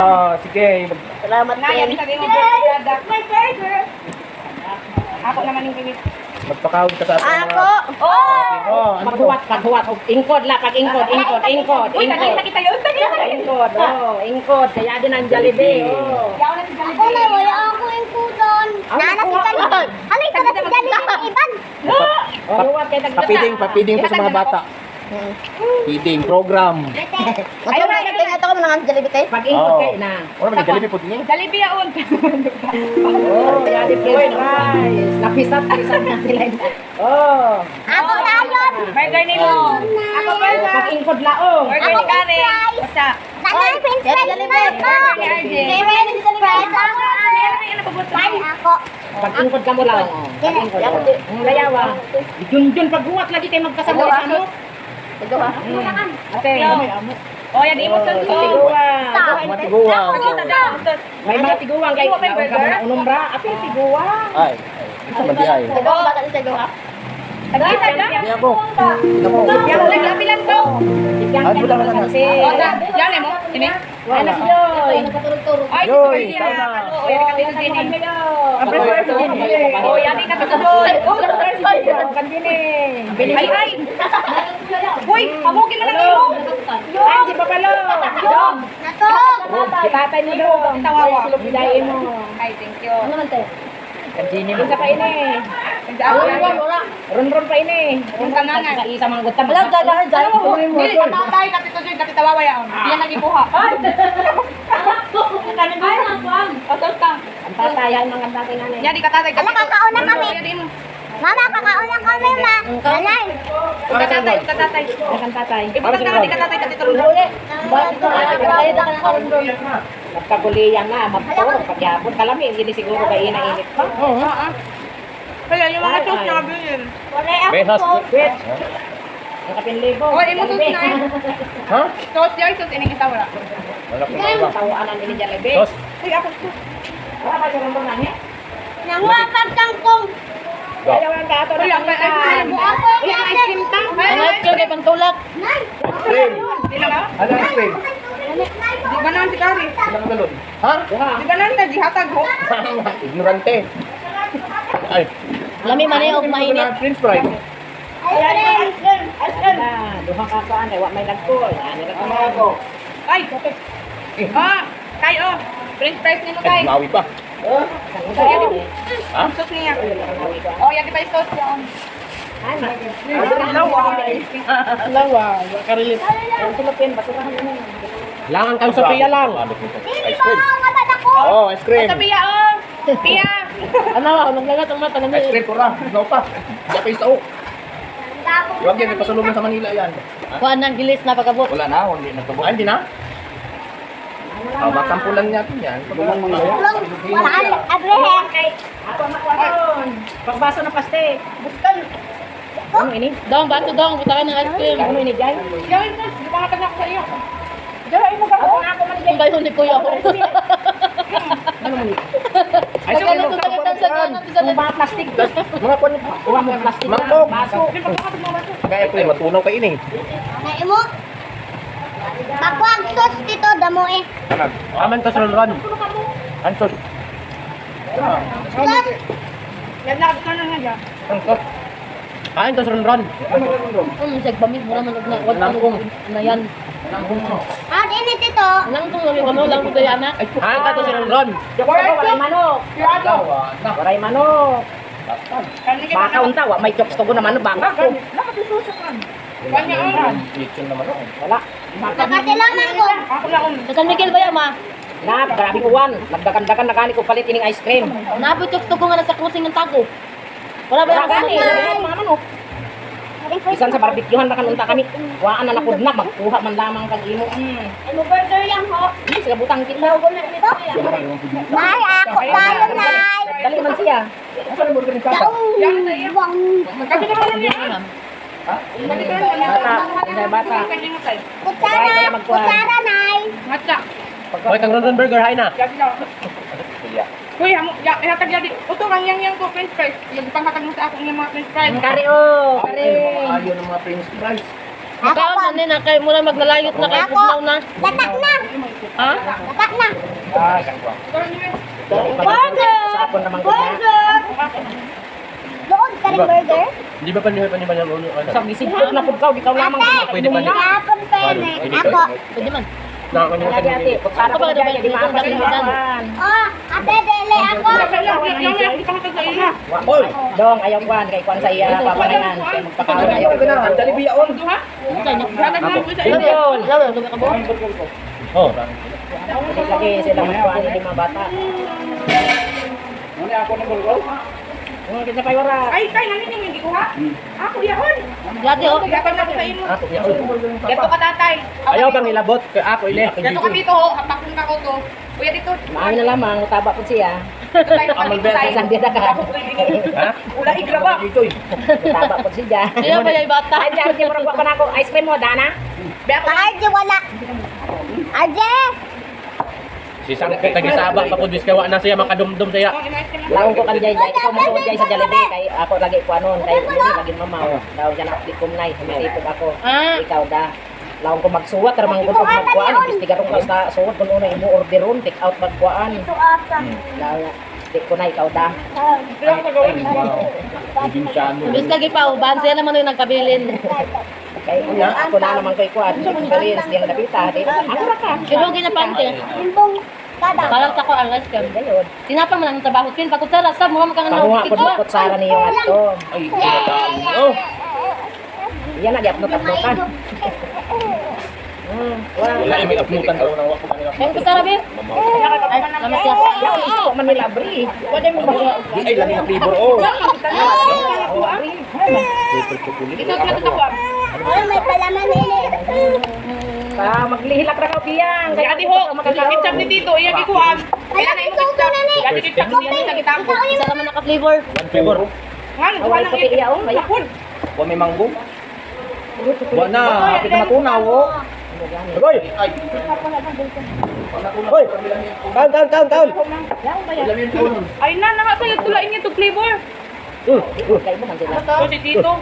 Ah, sige. Salamat, Naya, Ken. di sabi mo, product. My burger. Ako naman yung bibig. Magpakahog ka sa ating mga. Ako. Oh! Oh, ano to? Paghuwat, paghuwat. Og ingkod la, pag ingkod, ingkod, ingkod, Uy, ingkod. nakita kita yun. Nakita. Ingkod, oh, ingkod. Kaya din ang Jollibee, oh. Yaw na si Ako Jollibee. na, wala ako yung kudon. Nana si Jollibee. Halay ko na si Jollibee iban. Oh, huwat kay tag Papiding, papiding po sa mga bata. Feeding program. Ayaw na, tingnan ko mga Jollibee tayo. Pag ingkod Oh. kay na. Wala man Jollibee po din. Jollibee yaon. Oh, kaya di french fries. Napisat, pisat na sila. Oh. Ako tayo. Burger ni mo. Ako burger. Pag ingkod laong. Burger ni Karen. Basta. Nana, french fries na ako. Burger ni RJ. French fries ako. Meron na yung nabubuto. Ako. Pag ingkod ka mo lang. Oh. Pag ingkod. Oh. Ang layawa. Jun-jun paghuwat lagi kay magkasama sa mo. Ate. Oh, yan imo sauce. Oh. Tiguang. Mga tiguang. Kita daw sauce. May mga tiguang kay Imo may naon ka burger? mo na unom ra. Ate tiguang. Ay, isa man di ay. Tagisa na. Di ako. Ako. Yang naglapilan ko. Ah, wala, wala na. Oh, da. Yan mo. Ini. Ay na si Joy. Ay, Yoy, si tama. Oh, yan ka dito din. Ang si Joy. Oh, yan ka dito doon. Oh, Kandini. ay ay. Uy, pamukin na lang imo. Ay, si Papalo. Dong. Nato. Si tatay mo dong. Tawawa. Bidayin mo. Ay, thank you. Kandini mo. Isa pa ini. Ron-ron pa ini. Yung kananan. Sa isa mga gutam. Wala, gagahan dyan. Dili ka tatay, kapito joy, kapito wawa yaon. Diyan lagi kuha. Ay. Otos ka. Ang tatay, ang mga tatay nga na. Yan di ka tatay. Ala, kakaon na kami. Yan mo. Mama, kakaon na kami, ma. Nanay. Ka tatay, ka tatay. Ang tatay. Ibutang na di ka tatay kapito ron. Nagkaguliyan na, magtulog, pagyapon. Kalami, hindi siguro kay ina init pa. Oo. Kaya yung mga sauce na bilin. Wala Behas. ako. Wait. Ang kapinlibo. Oh, imo sauce na eh. Ha? Sauce yun, sauce ining isa wala. Wala ko ba? Tawanan nila Jollibee. Tos. Uy, ako sauce. Wala ba siya ron na Nanguha pagkangkong. Ayaw ang kato na. Uy, ang ice cream. Ako Uy, ang ice cream ta. Nay. Nay. Ice cream. Di na ba? Ano ice cream? Di ba naman si Kari? Ilang galon? Ha? Di ba naman naghihatag ho? Ignorante. Ay. Lami man eh, og mainit. French fries. Ice cream. Ice cream. Na, duha ka kuan ay wa may lagko. Ani ra ko. Ay! Ah! Kay oh! French fries nimo Ay, kay. mawi pa. Ha? Ang sauce niya. Oh, yan di ba yung sauce yun? Lawa, wa ka relate. Ang sulupin basurahan mo. Langan kang Sophia lang. Ice cream. Mga ako. Oh, ice cream. Sa Pia oh! Pia! Ano, naglagat ang mata Ice cream pura. No pa. Di pa isa oh. Iwag yan, may pasalubong sa Manila yan. Ha? Kuan nang gilis na pagabot. Wala na, hindi na. Ay, hindi na. Oh, masampulan natin yan. Wala agrehe. Ako makuha. Pagbaso ng paste. Ano ini? Dong, bato dong, buta ka ng ice cream. Ano ini jay? Gawin sauce, di ba hatag na ako sa iyo? Jay, mo ka ako ako man Kung bayo ni kuya ko. Ano man ni? Ice cream. Pagkaluto sa kitang sa kanan, sa Kung ba plastic? Mga kwan. Kuha mo plastic. Mangkok. Baso. Kaya ito eh, matunaw kayo ini. Na imo. Bakwag sauce dito damo eh. Aman to ron. Antos. Sauce. Yan na, ka na nga dyan. Antos. Kain to ron. Sig bamis mura man og na wag ano na yan. Ah, ini dito. Lang tong lami kamo lang ko dayana. Kain ka to ron. Waray manok. Waray manok. Baka unta wa may chokes to na manok baka ko. Kanya oh! Lechon naman ako. Wala. Nakatilang man ko. Ako na akong Sa San Miguel ba ya ma? Na, grabe uwan. Nagdagan-dagan na gani ko palit ining ice cream. Napoy chokes to ko nga nasa crossing ng tago. Wala ba Wala yung gani, wala mga manok. Bisan sa barbecuehan na kanunta kami. Waan na nakud na magkuha man lamang kag imo. Ano burger lang ho. Hindi sa butang kita. Nay, ako tayo nay. Dali man siya. Daong wang. Kasi naman niya. Bata, hindi bata. Kutsara, kutsara nay. Matcha. Hoy, kang Ron Burger, hay na. Gabi na. Uy, hamo, ya, ihatag ya di. Uto kang yang yang ko french fries. Yung panghatag mo sa ako ng mga french fries. Kari oh, kari. Ayaw ng mga french fries. Makaon na ni na kay mura maglalayot na kay Ako. pugnaw na. Latak na. Ha? Latak na. Burger! Sa akon naman ko na. Burger. Doon ka rin burger. Di ba panihoy panihoy panihoy ulo? Sa gisigpot na pud ka, di ka lamang. Ate, Pwede pa ni- Kapon pwede. Ako. Pwede man. Nakakalimutan Lagi ate, kutsara Ako ko ba, dyan, di maapas diba, yung kuwan. Oh, ate, dele ako. Oy! Dong, ayaw kuwan, kay kuwan sa iya, paparingan. Kay magpakaon, ayaw Ayaw na, Jollibee yaon. Yun. Oh. Hindi lagi sila magkuhan hindi mga bata. Muna ako ng bulgol. Kung kita pa wala. Ay, kay nanin yung hindi ko ha. Ako yahon. Yate oh. Gatong na ko sa imo. Ako yaon. Gato ka tatay. Ayaw bang ilabot kay ako ile. Gato ka dito ho, hapakon ka ko to. Kuya dito. Maayo na lamang, utaba po siya. Tatay, dito tayo. Isang biyada ka. Ha? Ula igraba. Dito eh. Utaba po siya. Ayaw pa yung bata. Ay, diyan, di mo pa na ako. Ice cream mo, Dana? Be ako. RJ, wala. RJ! Si Sangko tagisaba pa pud biskawa na siya makadumdum siya. Oh, inayos ka na. Laong ko kan jay jay. Ikaw masuod jay sa Jollibee. Kay ako lagi kuanon. Kay hindi lagi mamaw. Daw dyan ako di kumnay. Humitipog ako. Ah. Ikaw da. Laong ko magsuwat. Ramang ko pag magkuan. Imbestiga rong ka sa suwat. Kung una imo orderon. Take out magkuan. Ito asa. Daw di ko na ikaw da. Imbis ka gipauban, siya naman yung nagkabilin. Kay ako na naman ko'y kuan. Experience diyang dapita. Di, ako ra ka. Pero ginapante. Limbong kada. Parang sa ko ang ice cream. Dayon. Tinapang man ang trabaho. Pin, pagkutsara, sab, mukha makang Panguha ko ano. sa kutsara niyo ato. Ay, kinataan. Oh. Yan na, di-upload-uploadan. Wala. Wala eh, may uploadan daw nang wako kanila. Ang kutsara, be. Ay, namat siya. Yaw, iso man nila abri. Pwede mo ba? Di ay lami na flavor oh. Ito na to ko. Ay, may palaman eh. Pa, maglihilak ra ka biyang. Kaya ati ho, ketchup ni Tito, iya gikuan. Kaya na imo ketchup. Kaya ketchup niya sa kitang ko. Isa naman naka-flavor. One flavor. Nga nagkuha Away ng puti iya oh. May Hapon. Wa may mango. Wa na, hapit na matunaw oh. Hoy! Ay. Hoy! Kaon, kaon, kaon, kaon. Ay na, naka sa tulain niya to flavor. Kay mo man sila. To si Tito.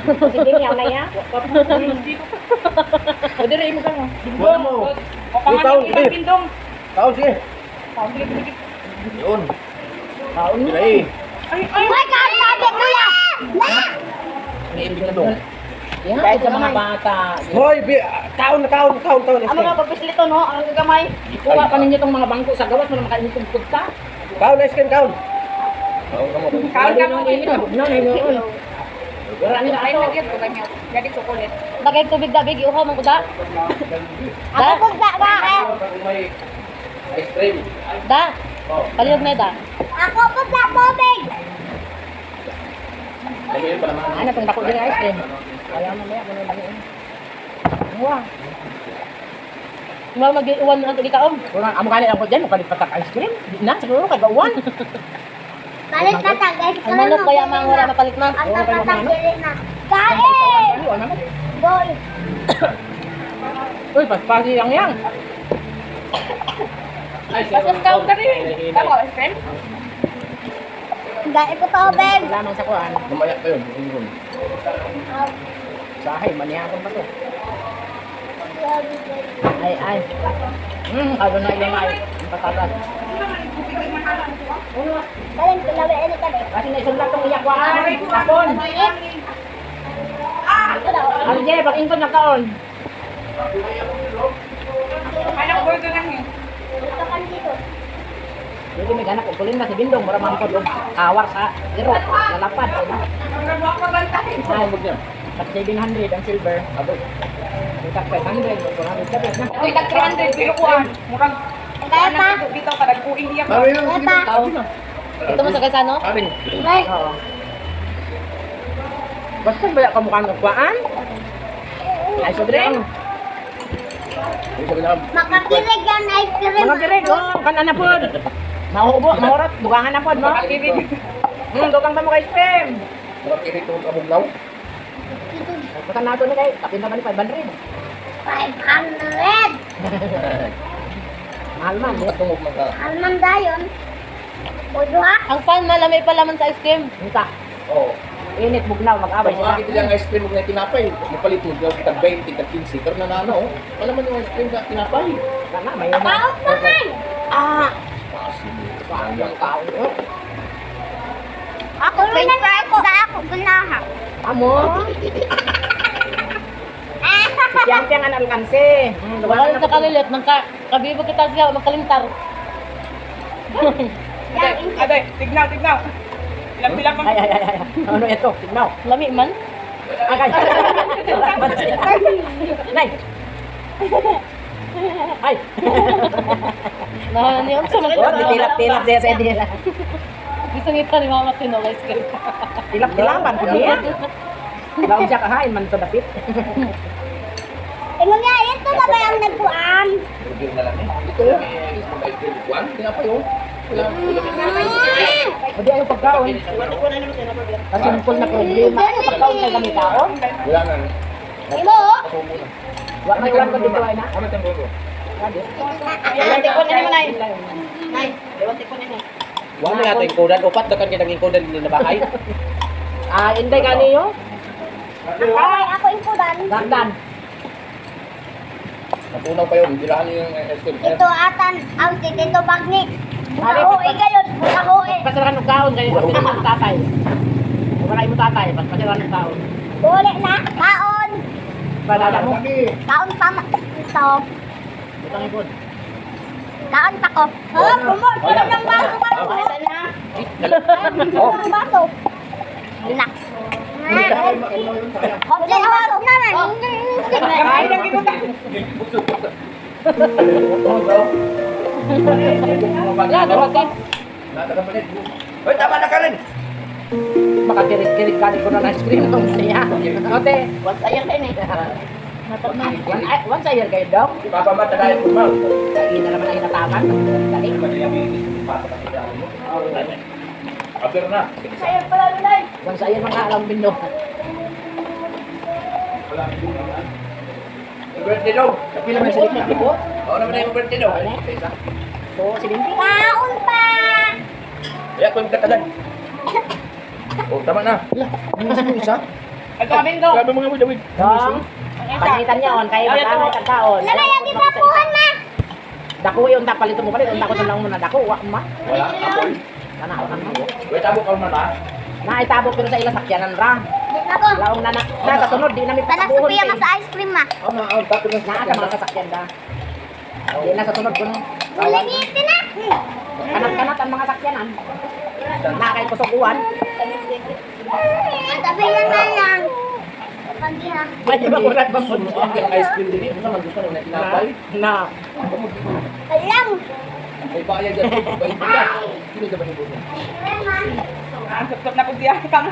Sige niya na ya. O dire imo ka. Wala mo. O pangalan Ikaw, ibang eh. pindong. Kaon sige. Yun. Kaon. Sila eh. Ay ay. Ay, kaon sabi kuya. La! Iniibig na dong. Kahit sa mga bata. Hoy, kaon na kaon, kaon, kaon. Ang mga pagpislito, no? Ang gagamay. Kuha pa ninyo tong mga bangko sa gawas mo na makainit tong pugta. Kaon ice cream, kaon. Kaon ka mo. Kaon ka mo. No, no, no. Wala nila Ay ato. lagi ko ganyan. Gadi chocolate. Dagay tubig dabig, iuhaw man ko da. Ako Da, pag da eh. May ice cream. da. Oh. Palihog na da. Ako pag da tubig. Lagay pa naman. Ano tong dako din ice cream. Ayaw mamaya mo na dali. Wah. Mga mag-iuwan na ang tugikaom. Wala amo gani lang ko diyan, mukalit patak ice cream. Di na siguro kay gauwan. Palit patag guys. Ang manok kaya mga wala mapalit na. Ang patag dili na. Kain! Boy. Uy, paspasi lang yang. Basta kaon ka rin. Tama ice cream. Dahil ko tubig. Lamang sa kuan. Mamaya pa yun. Yun. Sahay, manihapon pa to. Ay, ay. Kado na yung ay. Ang patatas. Kain kulawi ani kami. Kasi na isang latong iyakwaan. Kapon. Arje, pag-ingkon na kaon. Ay na burger lang eh. Ito kan dito. Hindi may ganak. Kulin na si Bindong. Mura mga kod. Kawar sa zero. Lalapad. Ang gagawa ka bantay. Ay, Tag 700 ang silver. Aboy. Tag 500. 400 ka na. Uy, tag 300 pero kuan. Murag Kaya pa. Dito ka nagkuing diya ko. Kaya pa. Ito mo sa kaysano? Amin. Ay, Oo. Basta ba ka mukhang nagkuhaan? Ay, so drink. Makakilig ang ice cream. Mga direk, oh, kanan na pod. Mahubo, mahurat, dugangan na pod, no? Dugang pa mo kay cream. Makakilig ko sa bugnaw. Basta nato ni kay, kapin naman ni 500. 500. Mahal man. di. Matungog man ka. Alman dayon. O duha. Ang fan, malami pa laman sa ice cream. Unta. Oo. Init bugnaw mag-away sila. Pag makakita ang ice cream ug na tinapay, mapalit mo daw tag 20, tag 15, pero nanano oh. Wala man yung ice cream sa tinapay. Wala na, may na. Kaon pa man. Ah, Maasim. ang kaon. Oh. Ako french fries sa ako gunaha. Amo. Siyang tiyang ang alkanse. Wala na sa kalilit nang ka kabibo kita siya magkalimtar. Aday, tignaw, tignaw. Bilang-bilang Ay, ay, ay, ay. Ano ito? Tignaw. Lami man. Agay. Nay. Ay. Na niya sa man. Oh, tilap-tilap siya sa dila. Gusto ngita ni Mama Tino ice cream. Tilap-tilapan ko niya. Baon siya kahain man to dapit. Ingon nga, ito na ba yung nagkuan? Burger na lang eh. Ito, may ice cream kuan, tinapay oh. Wala, wala. O di ayo pagkaon. Kasimple na problema. Ano pagkaon kay kami kaon? Wala na. Imo? Kasubo na. Wa may ulan ko dito ay na. Ano tang gogo? Tikon na naman ay. Nay, tikon na. Wa man nato yung kodan, upat dakan kitang yung kodan din na bahay. Ah, inday ganiyo. Ay, ako yung kudan. Dandan. Natunaw pa yun, girahan niyo yung ice cream. Ito atan, ang ito bagni. Ako igayon, ako eh. Pasirahan og kaon kay ako ng tatay. Wala imo tatay, pasirahan og kaon. Uli na, kaon. Palala mo. Kaon pa ito. Butang ipon. Kaon pa ko. Ha, pumo, puno ng baso pa ko. Oh. Puno ng baso. Na. Komplin baso na man. Kamay lang kita. Wala dapat ka. Natakapalit. Hoy, tama na ka rin. Makakirit-kirit ka ko ng ice cream nung siya. Ote, Once a year din eh. once a year kayo daw. Si Papa Mat, tagay po ba? Kain na naman ay nataman. Dali. Aber na. Once a year mga alam bindo. Yung birthday daw. Pila man sa likod ko. Oo naman na yung birthday daw. Isa. So, silinti. Kaon pa. Kaya kung katagan. Oh, tama na. Ano isa? Ito kami daw. Grabe mga wid-wid. Dong. Panitan niya on kay matangay kag kaon. Lamay ang gitapuhan ma. Dako yung ta palito mo palit unta ko lang mo na dako wa ma. Wala, apple. Kana wa ma. Wait, abo ka man ha. Naitabo pero sa ila sakyanan ra. Ako. Laong na na nasa sunod di na mi Tanak patabuhon. Sophia mas ice cream ma. Oh, na, oh, tapos na. Naa sa mga sasakyan da. Di na sa sunod kuno. Ulangitin na. Kanat-kanat ang mga sakyanan. Na kay kusuguan. Tabi na na lang. Pagdiha. May magulat ba mo? Ang ice cream din eh. Ano naman gusto nung tinapay? Na. Alam. May bayad dyan. Bayad ka. Sino ba yung buto? Ah, sup na ko siya. Kamo.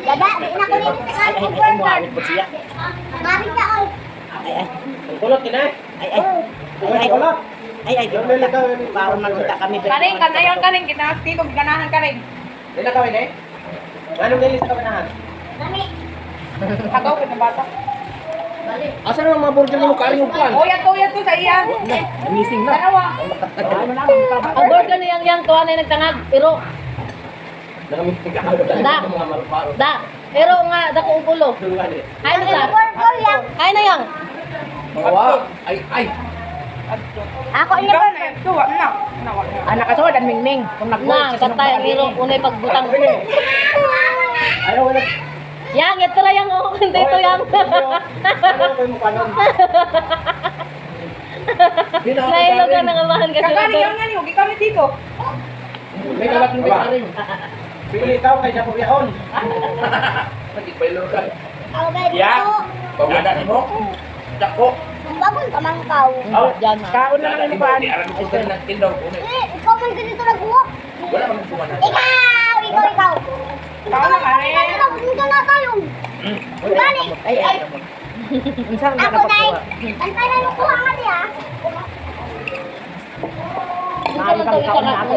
Dada, di na ko nito sa Ay ay ay mo po siya. Mari ka oy. Ay ay. Kulot kina. Ay ay. Ay ay. Ay ay. Baon man unta kami. Karing kanayon karing kita tito ganahan karing. Dili kami eh. Anong dili sa kamanahan? Dami. Tagaw ko ng bata. Asa naman mga burger mo karing upan? Oh, yato yato sa iya. Missing na. Dalawa. Ano lang. Ang burger ni Yang Yang tuwa na nagtangag. Pero Nakamiting ka. Da. Mga maruparo. da. Pero nga dako og ulo. Ay na sa. Burger yang. Ay na yang. Mga wa. Ay, ay. Ako ni Ikaw na burger. yato, wa na. Na wa na. Ah, nakasuod ang mingming. Kung nag Na katay ang iro unay pagbutang. Ayaw wala. Yang ito ra yang oh hindi ito yang. Ano ko mo kanon? Nailog ka ng amahan kasi. Kakaring yang nga niyo, gikan ni tito. May kalat yung may karing. Pili ikaw kay Jacob Yahon. Nag-ipailor ka. Ako ba Ya. dito? Pagwala ni mo. Dako. Bagong kamangkaw. Oh, Diyan ha. Kaon na lang ni Juan. Di aram ko sa ng tindaw ko. Eh, ikaw man ganito nagbuo. Wala man kumana. Ikaw, ikaw, ikaw. Ikaw na kare. Ikaw, ikaw, ikaw na tayo. Bali. Ay ay. Unsa ang Ako dai. nakapakuha? Antay na yung kuha nga niya. Maayo kang kaon na ako.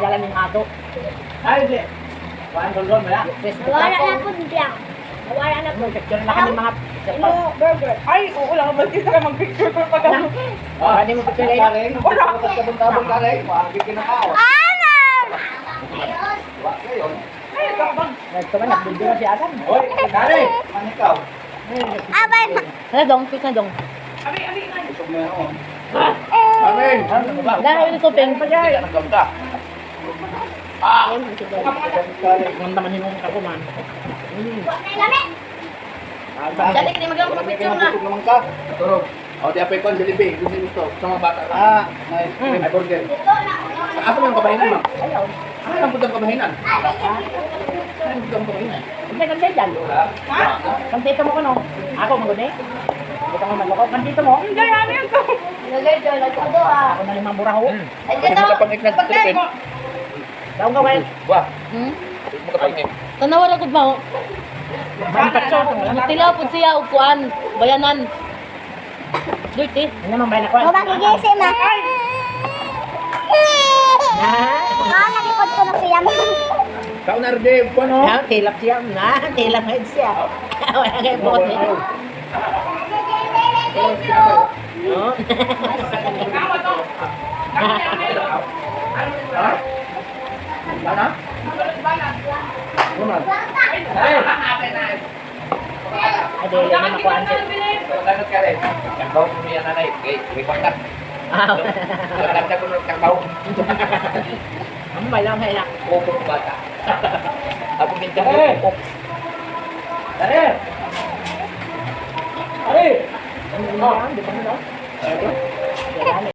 Yalan yung ato. Ay di. Kuan kon ron wala. Wala na po diya. Wala na po. Picture na kami mga Imo burger. Ay, oo lang ba dito ka mag-picture ko pag ano. Ah, ano mo picture na Karing. Wala. Tabong-tabong karing. Wa gid kinakaon. Ana! Wa kayo. Ay, Nagtuman, nagbudyo na si Adam. Hoy, dali. Man ikaw. Abay, Hala dong, kiss na dong. Abi, abi, abi. Busog na ako. Amen. Dahil yung sopeng. Ang ka. Ah. Ang naman yung ako man. lami. Dali kini maglang ko picture na. Busog naman ka. Turog. O, di apay kon, Jollibee. Gusto gusto. Sa mga bata. Ah, nice. Ay, burger. Sa asa man ang kabahinan, ma'am? Ayaw. Ah, ang putang kabahinan. Ang putang kabahinan. Hindi, kantay dyan. Ha? Kantito mo ko no. Ako, magudi. Hindi ka man Kantito mo. Hindi, ano yan to? Nagay joy nagkado ah. Ako na limang buraho. Ay dito. Pangit na Pagkain mo. Daong ka, well. Wah. Hmm? Makapangit. Tanawa ra gud ba? Pampatso. Mutilaw pud siya og kuan, bayanan. Dirty. Ano naman ba na Mo magigisi ma. Ah, nalipod ko na siya. Kaon na rin, kuan oh. Ah, tilap siya. Na, tilap ngayon siya. Wala kayo bote. No? Tama to. Tama yan, ano yun? Ha? Ana? Balat, balat. Ano? Ay, dili na Dapat makuhaan kita siya. na bilhin. Dapat ka rin. Kakaw ko niya nanay. Okay, may kwarta. Ah, Dagdag ko ng kakaw. ang may lang, may lang. Opo bata. Ako bintang ko. Dali. Dali. Ano yan? Di pa mo, no? Wala na.